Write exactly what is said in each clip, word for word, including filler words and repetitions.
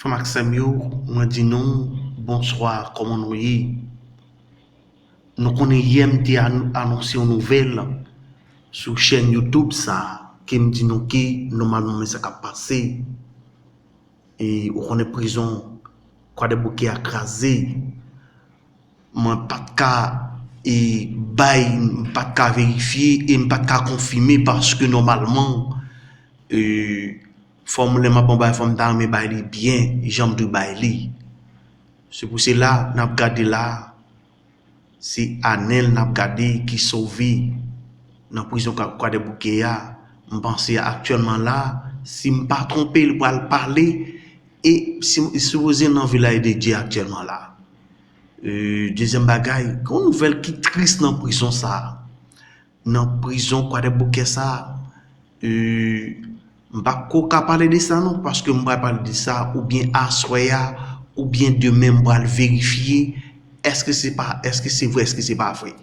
Frè m ak sè m yo, mwen di nou bonswa, kòman nou ye? Nou konnen yè m te an- anonse yon nouvèl sou chèn YouTube sa, ke m di nou ke nòmalman men sa k ap pase. E ou konnen prizon Kwadèboukè a kraze. Mwen pa t ka e, bay, m pa t ka verifye e m pa t ka konfime paske nòmalman e, fò m lè m ap bay, fò m ta renmen bay li byen jan m dwe bay li. Se pou sela n ap gade la, se Anèl n ap gade ki sove nan prizon Ka- Kwadèboukè a. M panse aktyèlman la, si m pa twonpe, li pral pale e si, li sipoze nan Vilaj de Dye aktyèlman la. E, dezyèm bagay, gen yon nouvèl ki tris nan prizon sa a. Nan prizon Kwadèboukè sa a, e, m pa ko ka pale de sa non, paske m pral pale de sa oubyen aswè a, oubyen demen m pral verifye, èske se pa, èske se vre, èske se pa vre.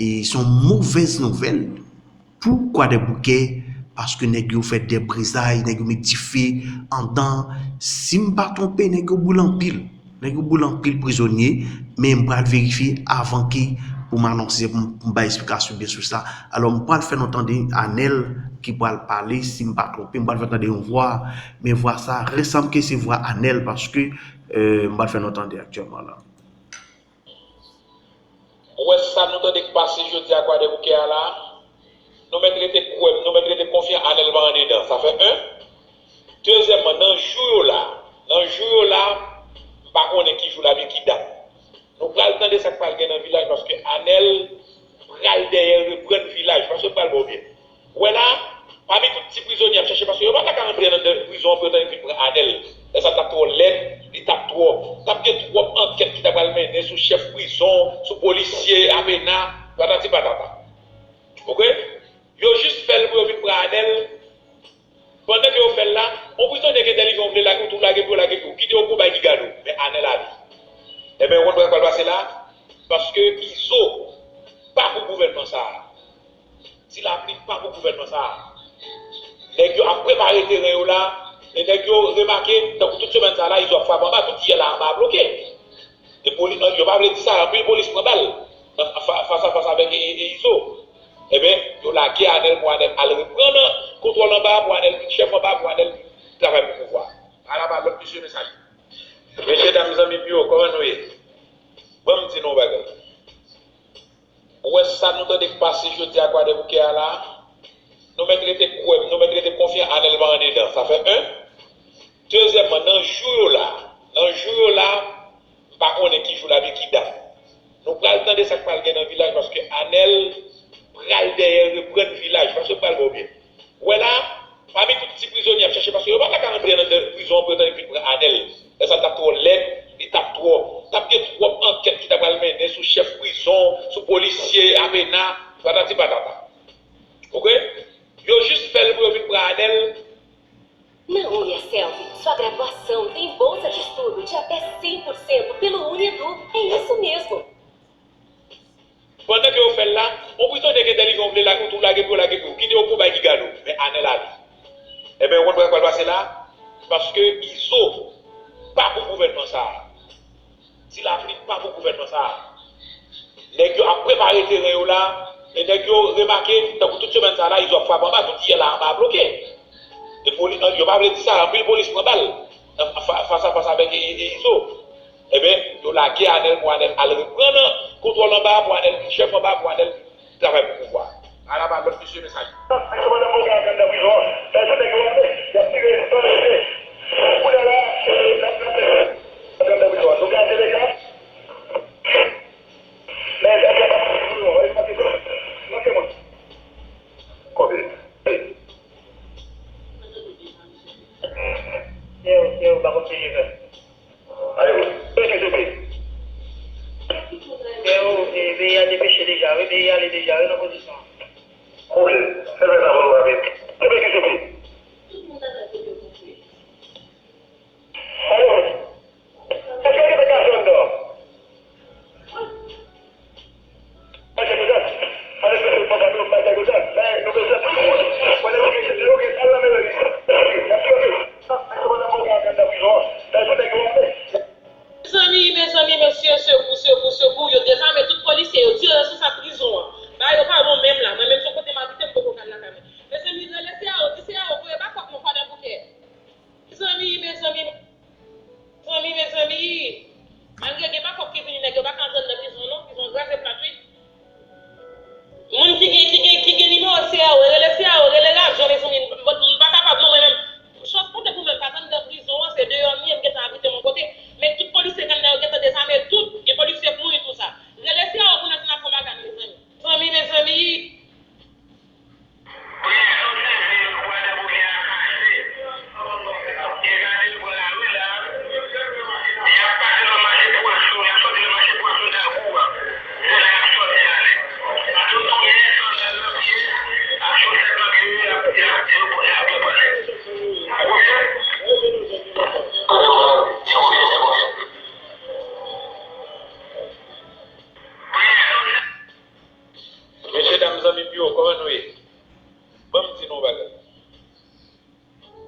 E se yon movèz nouvèl pou Kwadèboukè, paske nèg yo fè debrezay, nèg yo met dife anndan. Si m pa twonpe, nèg yo boule anpil. Nèg yo boule anpil prizonye, men m pral verifye avan ke pou m anonse, pou m, pou m bay eksplikasyon byen sou sa. Alò, m pral fè nou tande Anèl ki pral pale, si m pa twonpe, m pral fè tande yon vwa, men vwa sa, resanm ke se vwa Anèl, paske, e, m pral fè nou tande aktyèlman la. Ou wè sa nou tande k pase jodi a Kwadèboukè a la? Nou mèt rete kwè m, nou mèt rete konfyan Anèl pa andedan. Sa fè en. Dezyèmman, nan jou yo la, nan jou yo la, m pa konnen ki jou l ap ye, ki dat. Nou pral tande sa k pral gen nan Vilaj paske Anèl pral dèyè reprann Vilaj, paske m pral ba w byen. Ou wè la, pami tout ti prizonye ap chache, paske yo pa ta ka rantre nan prizon an pou yo ta vin pran Anèl. Lè sa t ap twò lèd, li t ap twò. T ap gen twòp ankèt ki ta pral mennen sou chèf prizon, sou polisye, apena, patati patata. Oke? Yo jis fè l pou yo vin pran Anèl. Pandan ke yo fè l la, yon prizonye ki entèlijan ou vle lage, ou tou lage pou yo lage pou ou. Kite yo pou yo bay ki gade w. Men Anèl ale. Enben, ou konn sa k pral pase la? Paske Izo pa pou gouvènman sa a. Ti lapli pa pou gouvènman sa a. Nèg yo ap prepare teren yo la, e nèg yo remake, tankou tout semèn sa a la, Izo ap frape anba, tout yè la anba a bloke. E poli-, yo pa vle di sa, anpil polis pran bal nan fa-, fas a fas avèk e, e, e Izo. Enben, yo lage Anèl pou Anèl al reprann kontwòl anba a, pou Anèl vin chèf anba a, pou Anèl vin travay pou pouvwa a. Ala pa lòt mesye, men sa li. Mesye dam, zanmi m yo, kòman nou ye? Ban m di nou yon bagay. Ou wè sa nou tande k pase jodi a Kwadèboukè a la? Nou mèt rete kwè m, nou mèt rete konfyan Anèl pa andedan. Sa fè en. Dezyèmman, nan jou yo la, nan jou yo la, m pa konnen ki jou l ap ye, ki dat. Nou pral tande sa k pral gen nan Vilaj, paske Anèl pral dèyè reprann Vilaj, paske m pral ba w byen. Ou wè la, pami tout ti prizonye ap chache, paske yo pa ta ka rantre nan prizon an pou yo ta vin pran Anèl. Lè sa t ap twò lèd, li t ap twò. T ap gen twòp ankèt ki ta pral mennen sou chèf prizon, sou polisye, apena, patati patata. Oke? Yo jis fè l pou yo vin pran Anèl. Não, minha Selvi, sua graduação tem bolsa de estudo de até cem por cento pelo Unedu. É isso mesmo. Pandan ke yo fè l la, yon prizonye ki entèlijan ou vle lage, ou tou lage pou yo lage pou ou. Kite yo pou yo bay ki gade w. Men Anèl ale. Enben, ou konn sa k pral pase la? Paske Izo pa pou gouvènman sa a. Ti lapli pa pou gouvènman sa a. Nèg yo ap prepare teren yo la, e nèg yo remake, tankou tout semèn sa a la, Izo ap frape anba, tout yè la anba a bloke. E poli-, yo pa vle di sa, anpil polis pran bal nan fa-, fas a fas avèk e, e, e Izo. Enben, yo lage Anèl pou Anèl al reprann kontwòl anba a, pou Anèl vin chèf anba a, pou Anèl vin travay pou pouvwa a. Ala pa lòt mesye, men sa li. Yo, yo, pa konn peyi vè. Yo, e, peyi a depeche deja, wi, peyi a ale deja, wi, nan pozisyon. Oke, fè sa pou nou rapid. Kebe ki souple. Alo, èske gen degajman anndan? Èske nou bezwen plis moun? Pandan nou gen, nou gen, al nan meri. Èske pandan mwen ka antre anndan prizon an,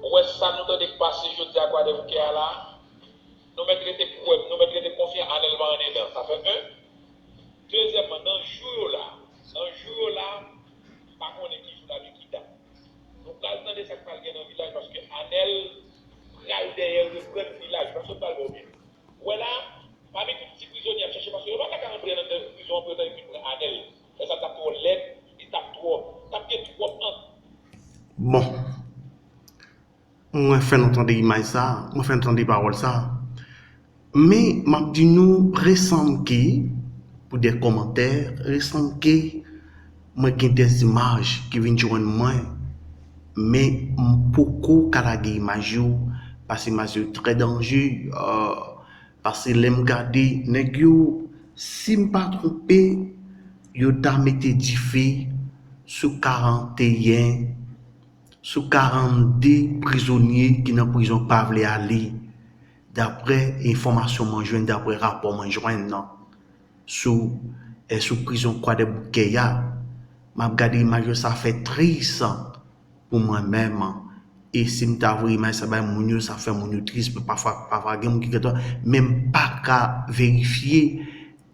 Ou wè sa nou tande k pase jodi a Kwadèboukè a la? Nou mèt rete kwè, nou mèt rete konfyan Anèl pa andedan. Sa fè en. Dezyèmman, nan jou yo la, nan jou yo la, m pa konnen ki jou l ap ye, ki dat. Nou pral tande sa k pral gen nan vilaj, paske Anèl pral dèyè reprann vilaj, paske l pral ba w byen. Ou wè la, pami tout ti prizonye y ap chache, paske yo pa ta ka antre nan prizon an pou yo ta vin pran Anèl. Lè sa t ap twò lèd, li t ap twò, t ap gen twòp ant. Bon, mwen fè nou tande imaj sa, mwen fè nou tande pawòl sa. Men m ap di nou resanm ke, pou de kòmantè, resanm ke mwen gen de imaj ki vin jwenn mwen, men m poko ka lage imaj yo, paske imaj yo trè danje, euh, paske lè m gade nèg yo, si m pa twonpe, yo ta mete dife sou karanteyen, sou karannde prizonye ki nan prizon pa vle ale, daprè enfòmasyon mwen jwenn, daprè rapò mwen jwenn nan, sou, eh, sou prizon Kwadèboukè a. M ap gade imaj yo, sa fè tris pou mwen menm. E si m ta voye imaj sa bay moun yo, sa fè moun yo tris, pafwa, pafwa gen moun ki gentan, men m pa ka verifye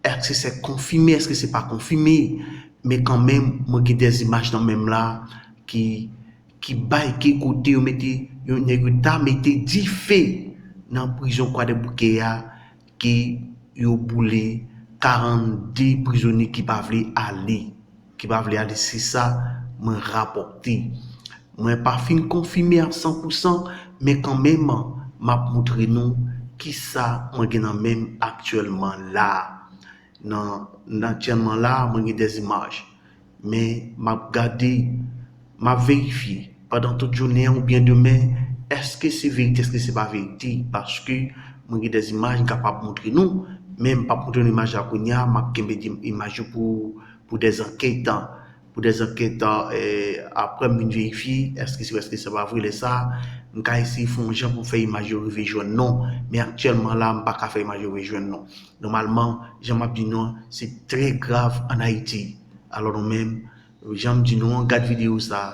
èske se konfime, èske se pa konfime. Men kanmenm, mwen gen de imaj nan men m la ki, ki bay, ki kote yo mete, yo, nèg yo ta mete dife nan prizon Kwadèboukè a, ke yo boule karannde prizonye ki pa vle ale, ki pa vle ale, se sa mwen rapòte. Mwen pa fin konfime a san pou san, men kanmenm, m ap montre nou kisa mwen gen nan men m aktyèlman la. Nan, nan aktyèlman la, mwen gen de imaj. Men m ap gade, m ap verifye pandan tout jounen an oubyen demen, èske se verite, èske se pa verite, paske mwen gen de imaj m kapab montre nou, men m p ap montre nou imaj la kounye a, m ap kenbe di, imaj yo pou, pou de ankèt, pou de ankèt, eh, apre m vin verifye, èske se vre, èske se pa vre, lè sa, m ka eseye fè yon jan pou m fè imaj yo rive jwenn nou, men aktyèlman la, m pa ka fè imaj yo rive jwenn nou. Nòmalman, jan m ap di nou an, se trè grav ann Ayiti. Alò nou menm, jan m di nou an, gad videyo sa,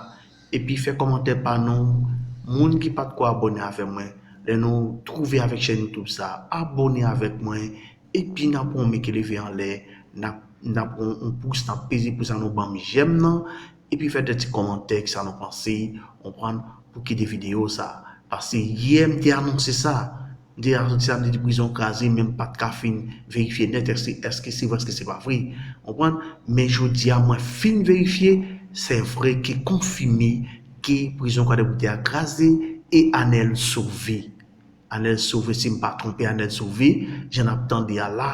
epi fè kòmantè pa nou. Moun ki pa t ko abòne avè mwen, lè nou twouve avèk chèn YouTube sa, abòne avèk mwen, epi n ap pran yon men ki leve anlè, n ap, n ap pran yon pous, n ap peze pous la, nou ban m jèm nan, epi fè de ti kòmantè ki sa nou panse, konprann, pou kite videyo sa. Paske yè m te anonse sa. M te anonse sa, m te di prizon kraze, men m pa t ka fin verifye nèt èske, èske se vre, èske se pa vre. Konprann? Men jodi a, mwen fin verifye, se vre ke konfime ke prizon Kwadèboukè a kraze e Anèl sove. Anèl sove, si m pa twonpe, Anèl sove, jan n ap tande a la,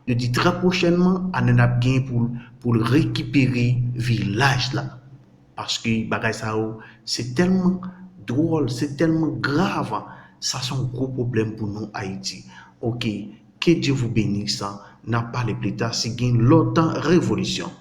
yo di trè pwochènman, Anèl ap gen pou, pou l rekipere vilaj la. Paske bagay sa yo, se tèlman dwòl, se tèlman grav, sa se yon gwo pwoblèm pou nou Ayiti. Ok, que Dieu vous bénisse, n ap pale pli ta si gen lòt revolisyon.